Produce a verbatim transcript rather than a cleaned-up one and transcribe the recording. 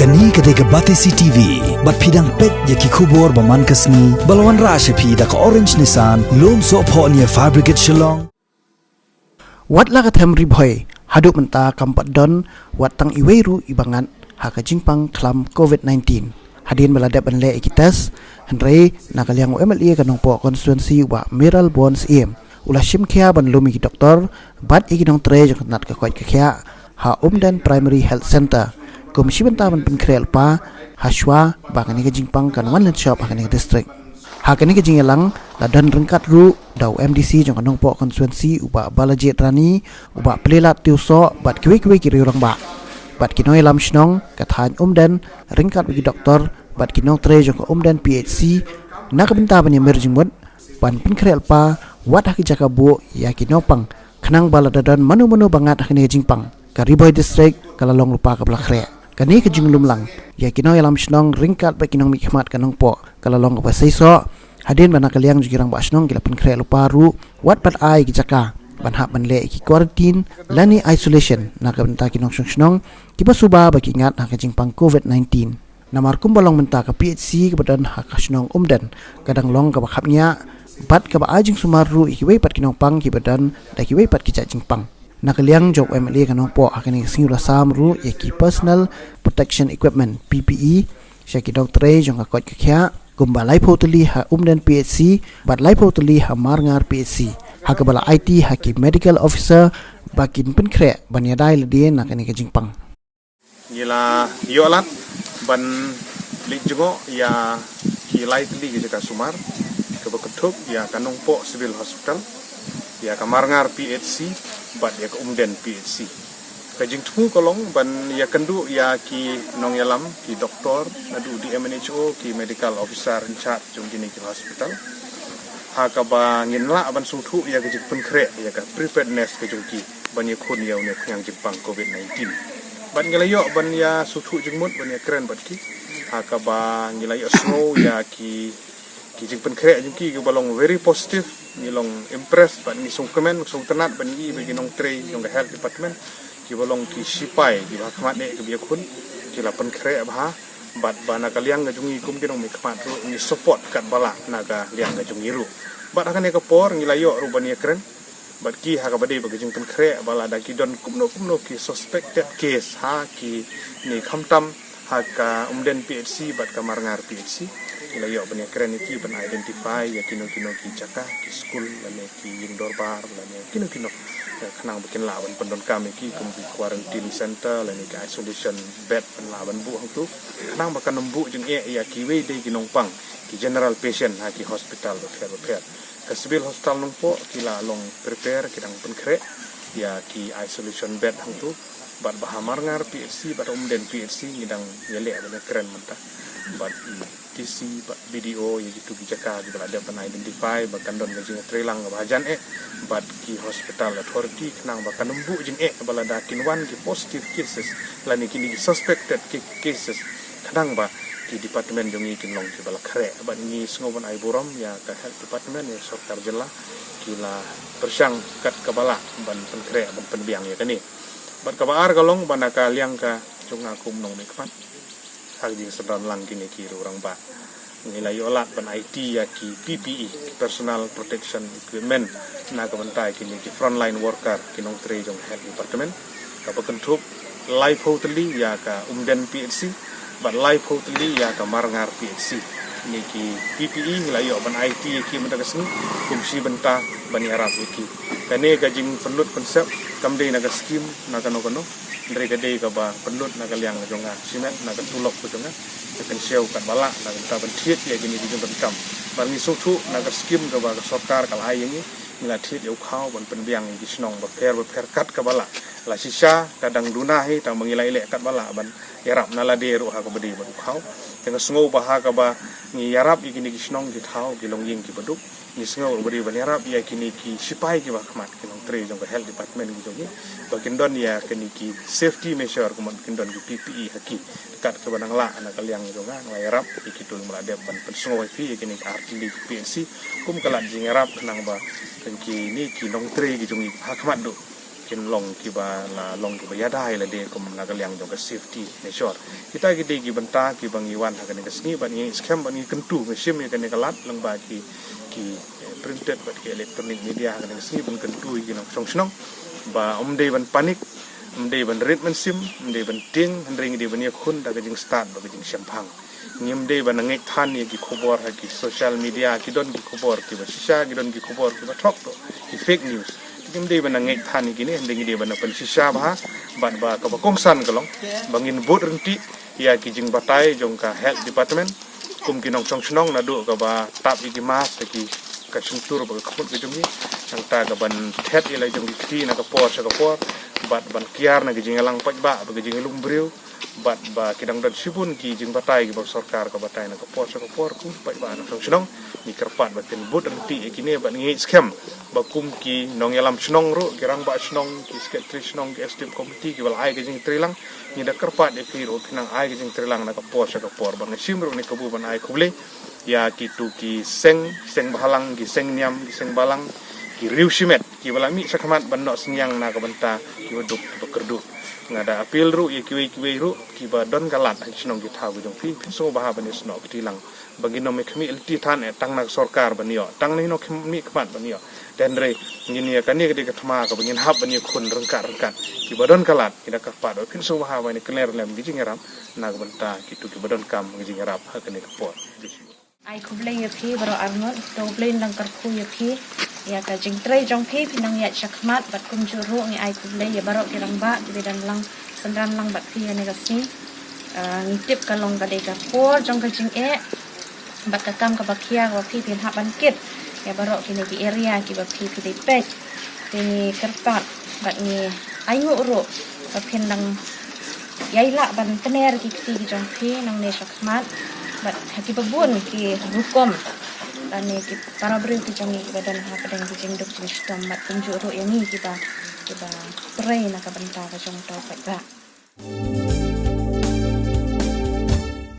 Kane ka dei ka Batesi T V, bad phi dang peit ïa ki khubor ba man ka sngi, ba la wanrah sha phi da ka Orange Nissan, Lumsohphoh near Fire Brigade Shillong. Wat la ka them Ri Bhoi, haduh mynta kam pat don wat tang iwei ruh i ba ngat ha ka jingpang khlam covid nineteen. Hadien ba la dep ban leh ïa ki test, hynrei na ka liang u M L A ka Nongpoh constituency u Bah Mayralborn Syiem u la shim khia ban lum ïa ki doktor bad ïa ki nongtrei jong ka tnat ka koit ka khiah ha Umden Primary Health Centre kum shi bynta ban pynkhreh lypa ha shuwa ba kane ka jingpang kan wan lynshop ha kane ka district. Ha kane ka jingïalang la don ryngkat ruh da u M D C jong ka Nongpoh constituency u Bah Balajied Rani, u Bah Pleilat Tiewsoh bad kiwei kiwei ki riew rangbah. Bad ki nongïalam shnong ka thaiñ Umden ryngkat bad ki doktor bad ki nongtrei jong ka Umden P H C na ka bynta ban ïamir jingmut ban pynkhreh lypa wat ha ki jaka buh ïa ki nongpang, khnang ba lada don mano mano ba ngat ha kane ka jingpang, ka Ri Bhoi District ka la long lypa kaba la khreh. Kane ka jinglum lang ïa ki nongïalam shnong ryngkat bad ki nongmihkhmat ka Nongpoh ka la long kaba seisoh, hadien ba na ka liang jong ki rangbah shnong ki la pynkhreh lypa ruh wat ban ai ki jaka ban hap ban leh ïa ki quarantine lane isolation na ka bynta ki nongshong shnong kiba suba ba ki ngat ha ka jingpang covid nineteen. Namar kumba long mynta ka P H C kaba don ha ka shnong Umden ka dang long kaba khapngiah bad kaba ai jingsumar ruh ïa kiwei pat ki nongpang kiba don da kiwei pat ki jait jingpang. Na ka liang jong u M L A ka Nongpoh ha kane ka sngi u la sam ruh ïa ki personal protection equipment, P P E, sha ki nongtrei jong ka koit ka khiah, kumba laiphew tylli ha Umden P H C bad laiphew tylli ha Marngar P H C, ha kaba la aiti ha ki medical officer ba kin pynkhreh ban ïada ïalade na kane ka jingpang. Ngi la ïoh lad ban leit jngoh ïa ki lai tylli ki jaka sumar kaba kynthup ïa ka Nongpoh Civil Hospital, ïa ka Marngar P H C bad ïa ka Umden P H C. Ka jingthmu ka long ban ïakynduh ïa ki nongïalam, ki doktor naduh D M and H O, ki medical officer in charge jong kine ki hospital, ha kaba ngin lah ban sngewthuh ïa ka jingpynkhreh ïa ka preparedness ka jong ki ban ïakhun ïa une u khñiang jingpang covid nineteen. Bad ngi la ïoh ban ïa sngewthuh jingmut ban ïakren bad ki, ha kaba ngi la ïohsngew ïa ki ki jingpynkhreh jong ki kiba long very positive. Ngi long impressed bad ngi sngewkmen sngewtynnat ban ïohi ba ki nongtrei jong ka health department kiba long ki shipai kiba ha khmat eh kiba ïakhun, ki la pynkhreh bha. Bad ba na ka liang ka jong ngi kum ki nongmihkhmat ruh ngi support katba lah na ka liang ka jong ngi ruh. Bad ha kane ka por ngi la ïoh ruh ban ïakren bad ki ha kaba dei ba ka jingpynkhreh ba lada ki don kumno kumno ki suspected case ha kine khamtam ha ka Umden P H C bad ka Marngar P H C, ngi la ïoh ban ïakren ïa ki ban identify ïa kino kino ki jaka, ki skul lane ki ïing dorbar lane kino kino, eh, khnang ba kin lah ban pyndonkam ïa ki kum ki quarantine center lane ki isolation bed ban lah ban buh hangtu, khnang ba kan ym buh jingeh ïa kiwei de ki nongpang, ki general patient ha ki hospital bapher bapher. Ka Civil Hospital Nongpoh ki la long prepare, ki dang pynkhreh ïa ki isolation bed hangtu. Bad ba ha Marngar P H C bad Umden P H C ngi dang ïaleh ban ïakren mynta bad i D C bad B D O ïa kitu ki jaka kiba la dep ban identify ba kan don ka jingïatreilang kaba hajan eh bad ki hospital authority, khnang ba kan ym buh jingeh ba lada kin wan ki positive cases lane kine ki suspected ki cases, khnang ba ki department jong ngi kin long kiba la khreh. Bad ngi sngew ban ai burom ïa ka health department, ïa sorkar jylla, ki la pyrshang kat kaba lah ban pynkhreh ban pynbiang ïa kane. Bad kaba ar ka long ba na ka liang ka jong nga kum nongmihkhmat ha ka jingsdang lang kine ki riew rangbah, ngi la ïoh lad ban aiti ïa ki P P E, ki personal protection equipment, na ka bynta ïa kine ki frontline worker, ki nongtrei jong health department, kaba kynthup laiphew tylli ïa ka Umden P H C bad laiphew tylli ïa ka Marngar P H C. Kine ki P P E ngi la ïoh ban aiti ïa ki mynta ka sngi kum shi bynta ban ïarap ïa ki. Kane ka jingpynlut pynsep kam dei na ka skim na kano kano, hynrei ka dei kaba pynlut na ka liang ka jong nga shimet, na ka tulop ka jong nga, ka kynshew katba lah na ka bynta ban thied ïa kine ki jingdonkam. Bad ngi sngewthuh na ka skim kaba ka sorkar ka la ai ïa ngi, ngi la thied ïa u khaw ban pynbiang ïa ki shnong bapher bapher kat kaba lah. La shisha ka dang duna hi, tang ba ngi la ïaleh katba lah ban ïarap na lade ruh ha kaba dei bad u khaw. Te nga sngew ba ha kaba ngi ïarap ïa kine ki shnong ki thaw ki longïing kiba duk, ngi sngew ruh ba dei ban ïarap ïa kine ki shipai kiba ha khmat, ki nongtrei jong ka health department ki jong ngi, ba kin don ïa kine ki safety measure, kumba kin don ki P P E ha ki. Kat kaba nang lah na ka liang jong nga, nga la ïarap ïa kito kiba la dep ban pynsngew ïa phi, ïa kine ki ar tylli ki P H C kum ka lad jingïarap, khnang ba kine ki nongtrei ki jong ngi ha khmat duh kin long kiba la long kiba ïada ïa lade kum na ka liang jong ka safety ne shor. Kita ki dei ki bynta kiba ngi wan ha kane ka sngi bad ngi skhem bad ngi kyntu, ngi shim ïa kane ka lad lyngba ki, ki, eh, printed bad ki electronic media ha kane ka sngi ban kyntu ïa ki nongshong shnong ba ym dei ban panic, ym dei ban rit mynsiem, ym dei ban tieng, hynrei ngi dei ban ïakhun da ka jingstad bad ka jingshemphang. Ngim dei ban ngeit than ïa ki khubor ha ki social media, ki don ki khubor kiba shisha, ki don ki khubor kiba thok, to ki fake news. Ngim dei ban ngeit than ïa kine, hynrei ngi dei ban pynshisha bha, bad ba kaba kongsan ka long ba ngin bud ryntih ïa ki jingbatai jong ka health department kum ki nongshong shnong, naduh kaba tap ïa ki mask ha ki, ka shyntur bad ka khmut ka jong ngi, nangta kaban thet ïa la jong ki kti na ka por sha ka por, bad ban kiar na ki jingïalang paidbah bad ki jingïalum briew, bad ba ki dang don shibun ki jingbatai kiba sorkar ka batai na ka por sha ka por. Kum paidbah nongshong shnong, ngi kyrpad ba kin bud ryntih ïa kine bad ngi skhem ba kum ki nongïalam shnong ruh, ki rangbah shnong, ki secretary shnong, ki executive committee kiba la ai ka jingtreilang, ngi da kyrpad ïa phi ruh phin nang ai ka jingtreilang na ka por sha ka por. Bad nga shim ruh kane ka kabu ban ai khublei ïa kitu ki seng, seng bhalang, ki seng niam, ki seng balang, ki riew shimet kiba la mih shakhmat ban noh synñiang na ka bynta kiba duk kiba kyrduh. Nga da appeal ruh ïa kiwei kiwei ruh kiba don ka lad ha ki shnong ki thaw ki jong phi, phin sngewbha ban ïasnoh kti lang ba ngin ym khmih lynti than eh tang na ka sorkar ban ïoh, tang na ki nongmihkhmat ban ïoh. Te hynrei ngin ïa, kane ka dei ka thma kaba ngin hap ban ïakhun ryngkat ryngkat. Kiba don ka lad, ngi da kyrpad ba phin sngewbha ban ïakynrem lem ki jingïarap na ka bynta kitu kiba donkam ki jingïarap ha kane ka por. Ai khublei ïa phi baroh arngut, to U Blei un dang kyrkhu ïa phi ïa ka jingtrei jong phi, phin nang ïaid shakhmat, bad kumjuh ruh ngi ai khublei ïa baroh ki rangbah kiba don lang, synran lang bad phi ha kane ka sngi. Ah, ngi tip ka long ka dei ka por jong ka jingeh bad ka kam kaba khia kaba phi phin hap ban kit ïa baroh kine ki area kiba phi phi dei peit. Te ngi kyrpad bad ngi ainguh ruh ba phin dang ïai lah ban pynner ki kti ki jong phi nangne shakhmat bad ha kiba bun ki rukom lane ki para briew ki jong ngi kiba don hapdeng ki jingduk jingshitom bad kumjuh ruh ïa ngi kiba, kiba trei na ka bynta ka jong uta u paidbah.